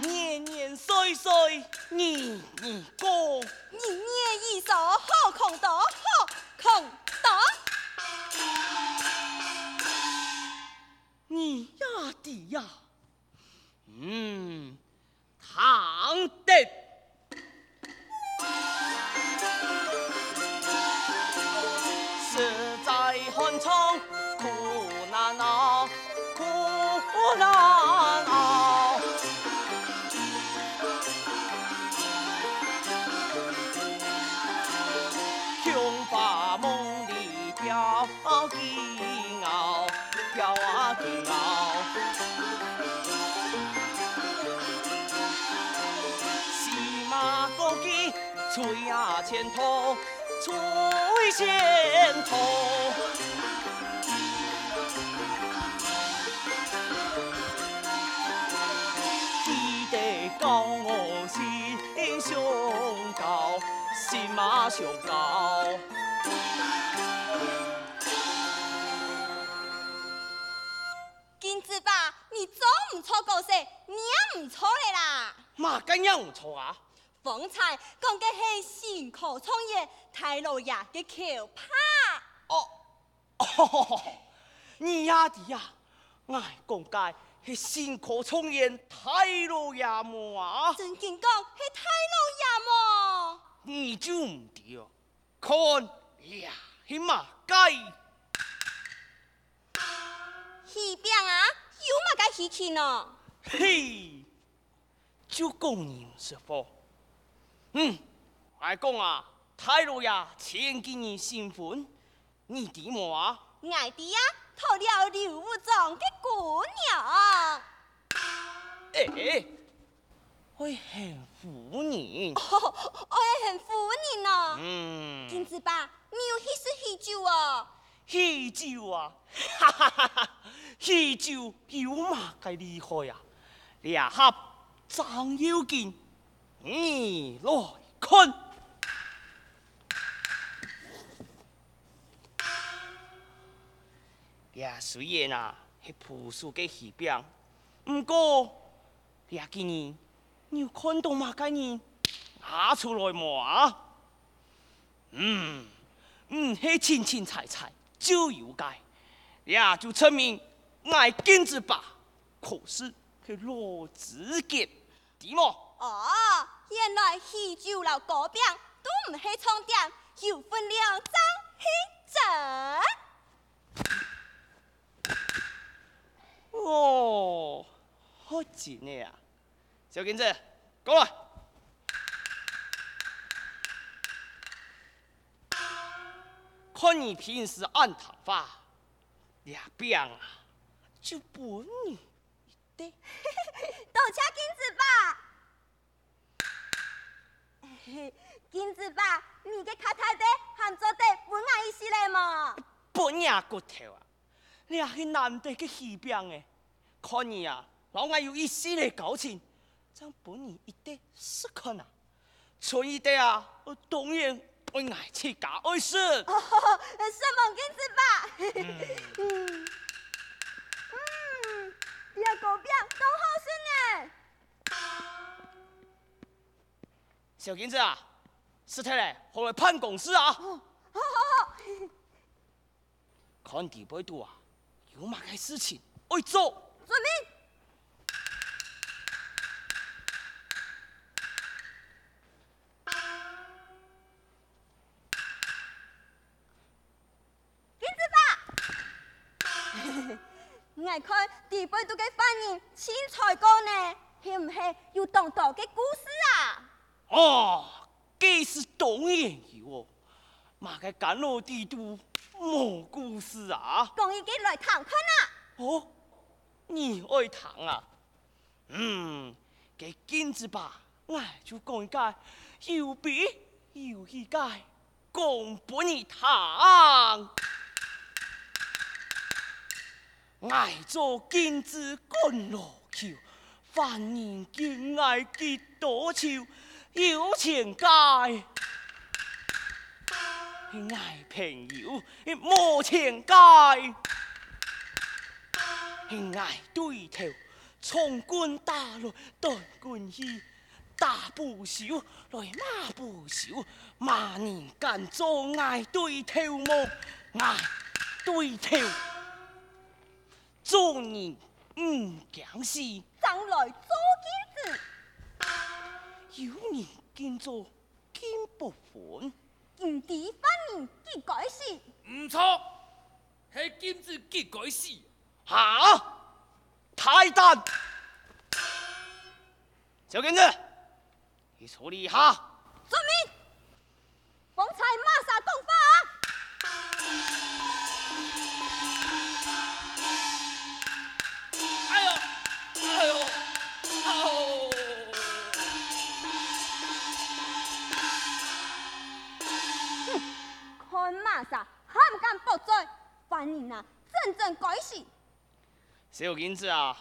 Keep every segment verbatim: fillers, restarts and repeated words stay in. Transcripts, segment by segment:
年年岁岁，日日过。一年一岁，好看多，好看多。你也知呀？嗯，听得。 实在寒窗苦难熬，苦难熬。琼花梦里吊金 袄，吊啊金袄。司马过街吹啊前头，吹前头。记得教我心胸高，心嘛胸高。 金子伯，你做毋著角色，你也毋著咧啦！麼个人毋著啊？方才講个係新科狀元大老爺个口白。哦，哦，你也知啊，𠊎講个係新科狀元大老爺無啊？正經講係大老爺無？你就毋知哦。 看，這係麼个？喜餅啊，有麼个稀奇呢？嘿，就講你毋識貨。嗯，𠊎講啊，大老爺前幾日新婚，你知無啊？𠊎知啊，討了劉武狀个姑娘。 欸，愛喊夫人。哦，愛喊夫人哦。嗯。金子伯，你有去食喜酒哦？喜酒啊？哈哈哈哈，喜酒有麼个厲害啊？這盒正要緊，你來看。 這雖然啊係樸素个喜餅，毋過這幾日你有看著麼个人拿出來無啊？嗯，毋係清清采采就有个，這就證明𠊎金子伯確實係老資格。 知無？哦，原來喜酒摎糕餅都毋係重點，有分量正係真。哦，好真个啊！小金子，過來。看你平時恁聽話，這餅啊，就分你 多謝金子伯。金子伯，你个較大垤還做得分𠊎一息仔無？分若骨頭啊！這係難得个喜餅欸！看你啊，摎𠊎有一息仔交情，正分你一垤食看啊！ 賰一垤啊，當然愛𠊎自家愛食。承蒙金子伯。嗯，這糕餅當好食呢。小金子啊，食忒咧，好來辦公事啊！哦，好，好，好。看裡背肚啊，有麼个事情愛做？遵命。金子伯！𠊎看裡背肚个犯人盡衰過呢，係毋係有當多个故事啊？哦，該係當然有哦，麼个監牢裡肚無故事啊？講一個來聽看啊！哦，你愛聽啊？嗯，該今仔吧，𠊎就講一個有悲有喜个，講分你聽。𠊎做今仔關牢 犯人見𠊎幾多就有錢个，係𠊎朋友無錢个，係𠊎對頭衝棍打來斷棍去，打不休來罵不休，麼人敢做𠊎對頭無？𠊎對頭。 做人毋驚死，正來做君子。有人見做金不分，毋知犯人幾該死。毋著，係君子幾該死。哈！大膽！小君子， 你坐這下。遵命。方才麼儕講話啊？哎喲，哎喲，啊哦！哼，看麼儕還敢駁嘴，犯人啊，真正該死！小君子啊，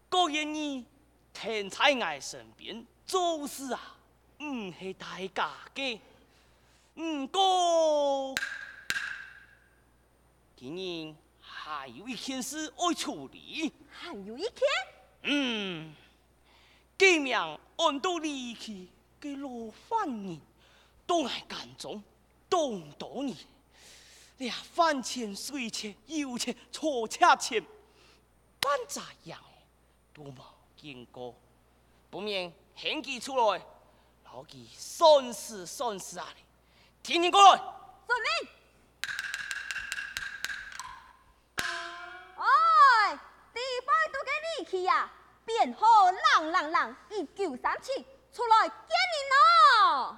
各人你跈在𠊎身邊做事啊，毋係大家个。毋過，今日還有一件事愛處理。還有一件？嗯，該名安到李奇个老犯人，到𠊎監中當多年，這飯錢、水錢、油錢、車車錢，半隻樣仔 都無見過，不免喊佢出來，摎佢算數算數啊哩！提人過來！遵命。哎，裡背肚个李奇啊，編號零零零一九三七，出來見人哦！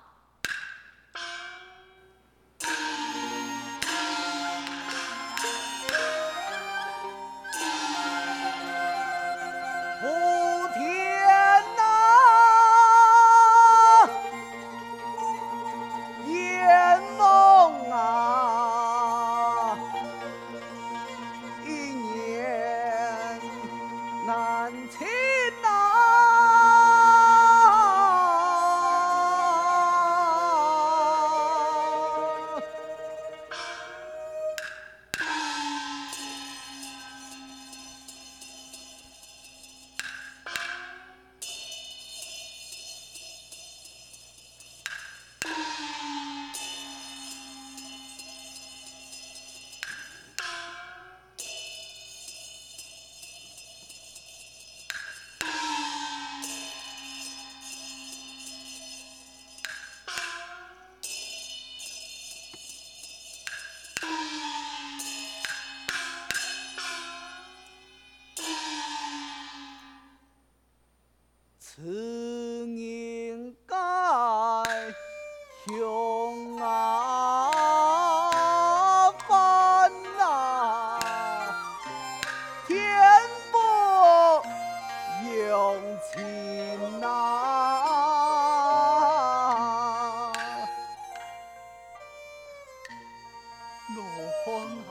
羅漢啊，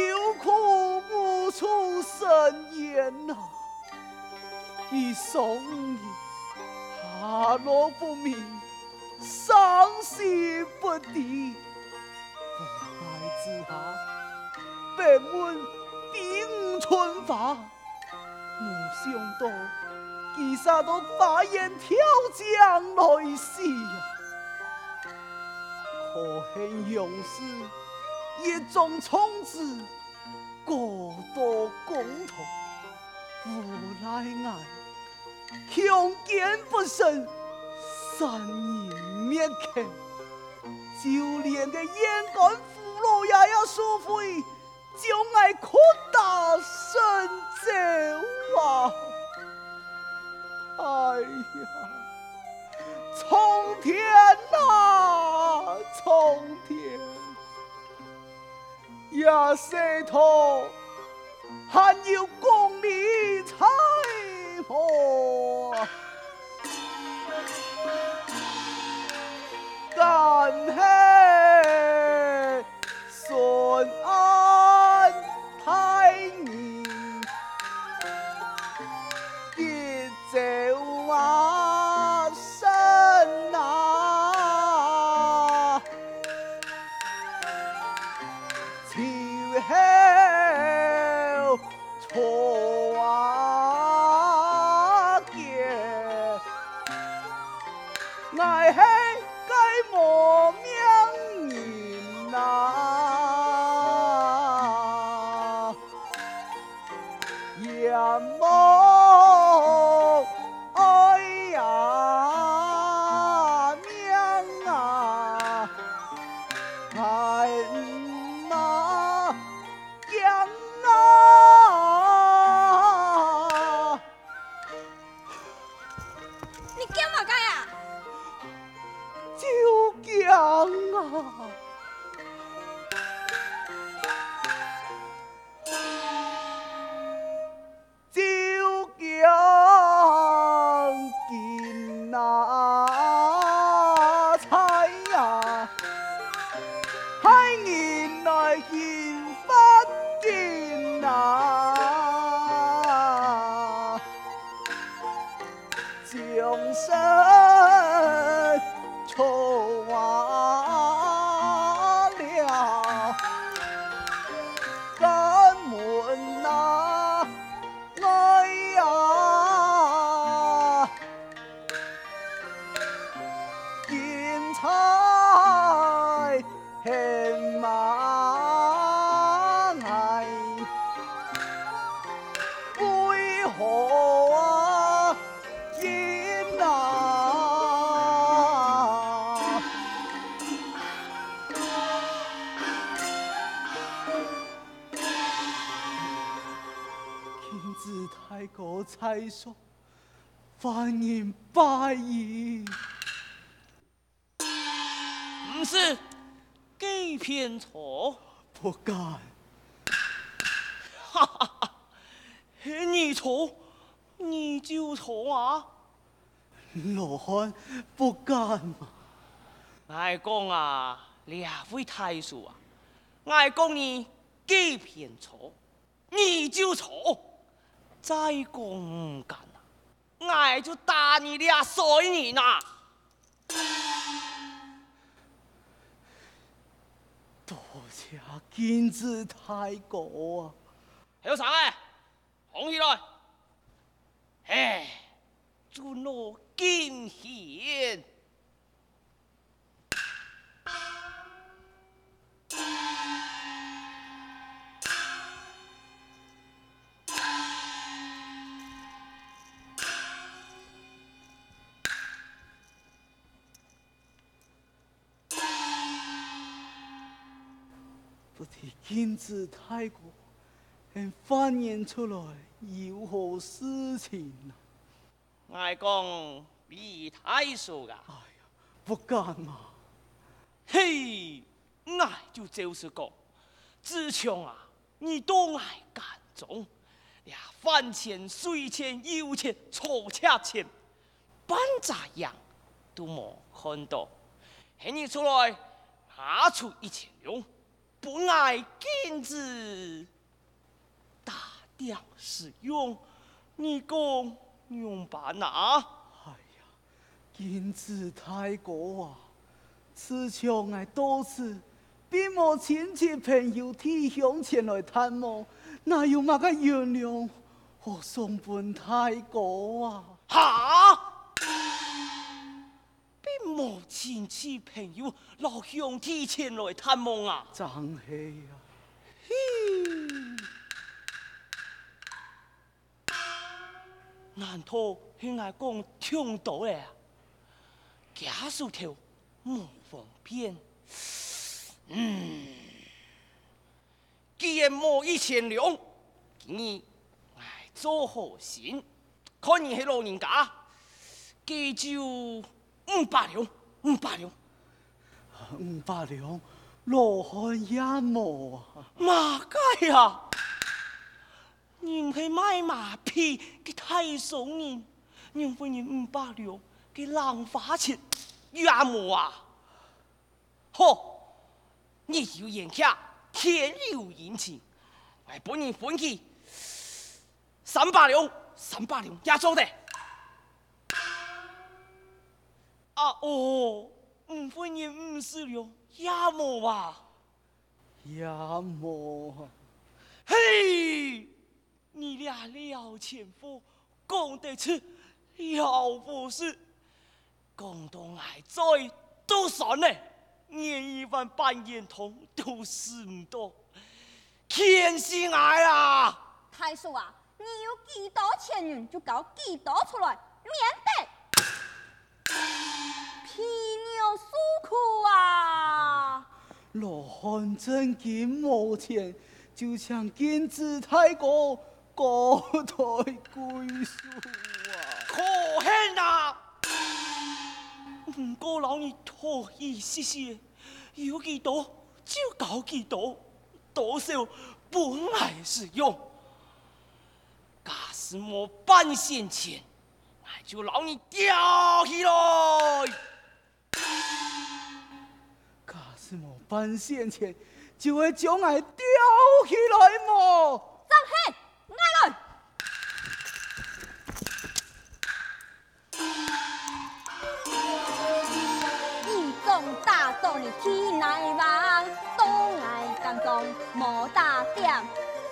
有苦無處伸冤啊！一雙耳，下落不明，生死不知。無奈之下，便問第五春花。 無想到，佢煞到花園跳井來死啊！何幸鄉試一中中举，過到公堂，無奈𠊎窮奸不成，殺人滅口，就連該縣官、府老爺也收回， 將𠊎屈打成招啊！哎呀，蒼天啊，蒼天！這世道還有公理在無？敢係 順安大人，吉兆啊，順啊，秋後 錯啊結，𠊎係該無命人啊！閻王哀呀命啊！害吾驚啊！你驚麼个啊？就驚啊！就驚今啊！ 猜呀，害人來尋法庭啊！將身錯啊了，敢問哪 𠊎啊，今在向望𠊎，為何啊，因啊？ 天子大哥在上，犯人拜矣。毋使，佢便坐。不敢。哈哈哈，你坐，你就坐啊！ 老漢不敢嘛。𠊎講啊，這位大叔啊，𠊎講你佢便坐，你就坐，再講毋敢啊，𠊎就打你這衰人啊！多謝金子大哥啊！後生仔， 䟘起來！嘿，尊老敬賢。 不知金子大哥，你犯人出來有何事情啊？𠊎講李大叔啊。哎呀，不敢啊。嘿，𠊎就照實講，子強啊， 你到𠊎間中，這飯錢、水錢、油錢、坐車錢，半隻影都無看到。係你出來拿出一千兩，分𠊎金子打點使用，你講仰般啊？哎呀， 金子大哥啊，自從𠊎到此，並無親戚朋友弟兄前來探望，哪有麼个銀兩好送分大哥啊？哈！並無親戚朋友摎兄弟前來探望啊。正係啊。難道係𠊎講忒多了啊？家屬頭無方便。嗯，既然無一千兩，今日𠊎做好心，看你係老人家，該就五百兩，五百兩。五百兩，老漢也無啊。麼个啊？ 人係賣馬匹个大商人，仰會連五百兩个零花錢也無啊？好，日有炎赤，天有陰晴，𠊎分你分佢三百兩，三百兩也做得。啊哦，毋分你五十兩也無啊？也無。嘿！ 你這了錢貨講得出，了無實。講到𠊎嘴都酸了，連一碗粄圓湯都食毋到，譴死𠊎啊！大叔啊，你有幾多錢銀就交幾多出來，免得 皮肉受苦啊！羅漢真經無錢，就請金枝大哥高抬貴手啊！可恨啊！毋過摎你討一息息，有幾多就交幾多，多少分𠊎使用。假使無半仙錢， 𠊎就摎你吊起來！假使無半仙錢，就會將𠊎吊起來無？正係，𠊎來！一掌打倒你去哪位？當𠊎敢講無打點，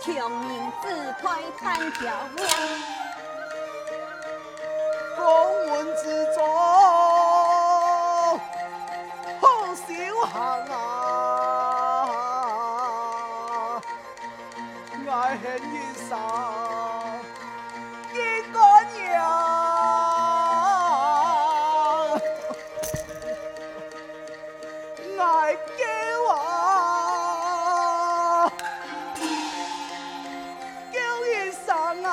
窮人只配半條命。公文之中，好修行啊！𠊎係一生一個人。 𠊎救啊！救一生啊！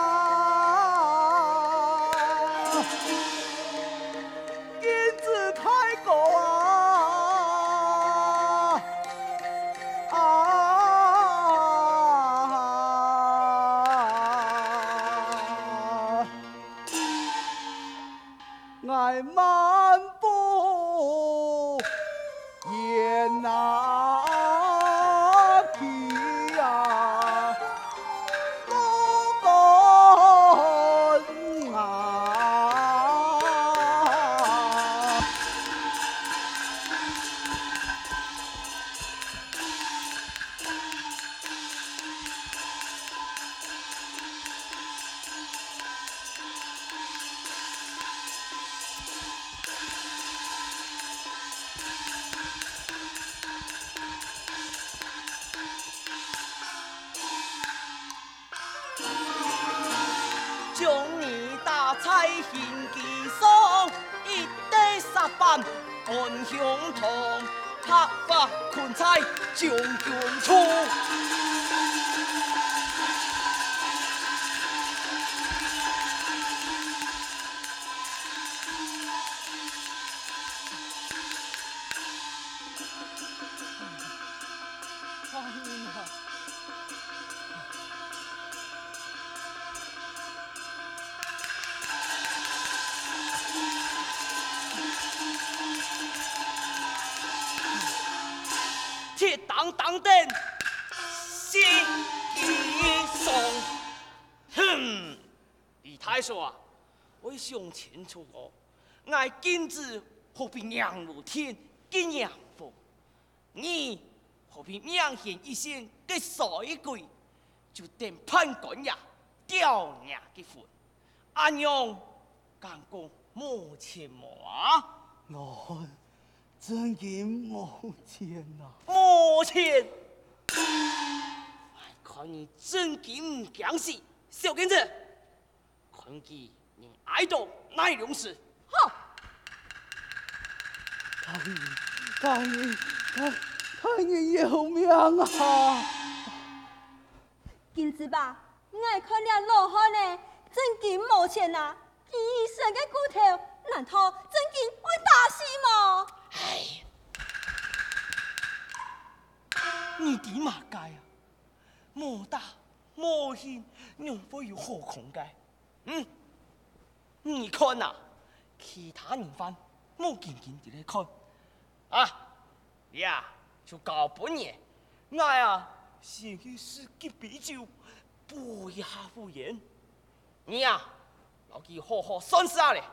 金枝大哥啊！啊！ 𠊎萬不言啊去啊，不管啊。 將你打在刑具上，一對石板安香堂，白髮捆在將軍處。 鐵釘釘等，心已爽。哼！ 李大叔啊，愛想清楚哦！𠊎金枝好比䀴無天个䀴風，你好比命懸一線个衰鬼，就等判官爺吊你个魂。恁樣，敢講無錢無啊？老漢，真經無錢啊！無錢！𠊎看你真經毋驚死！小健子，看佢能挨到哪位時！好！大人，大人，大，大人饒命啊！健子伯，𠊎看這老漢仔真經無錢啊！佢一身个骨頭，難道真經會打死無？唉，你知麼个啊？無打無磬，仰會有好康个？嗯，你看啊，其他人犯，莫緊緊在該看。啊， 這就交分你。𠊎啊，先去試幾杯酒，補一下肚涎。你啊，摎佢好好算數啊咧。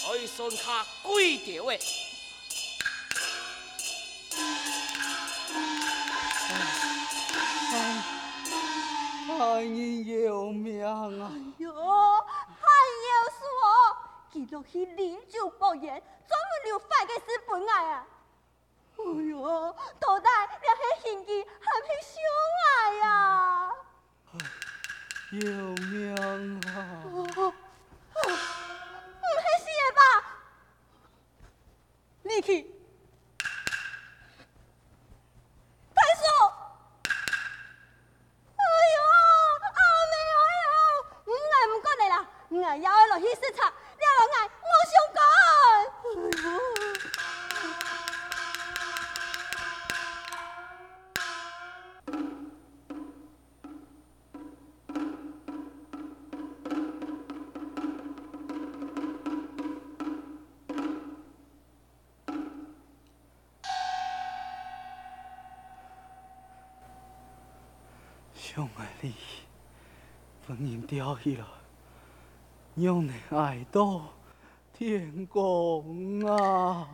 愛算較貴兜仔。唉，大人饒命啊！ 喲，還夭壽哦！佢落去啉酒補涎，專門留壞个事分𠊎啊！哎喲，到底這係刑期還係傷𠊎啊？饒命啊！毋係死了吧？ 你去！大叔！哎喲，阿姆，哎喲，𠊎毋管了啦，𠊎也愛落去食茶，這摎𠊎無相干！哎喲！ 想愛你分人吊起來，仰能挨到天光啊？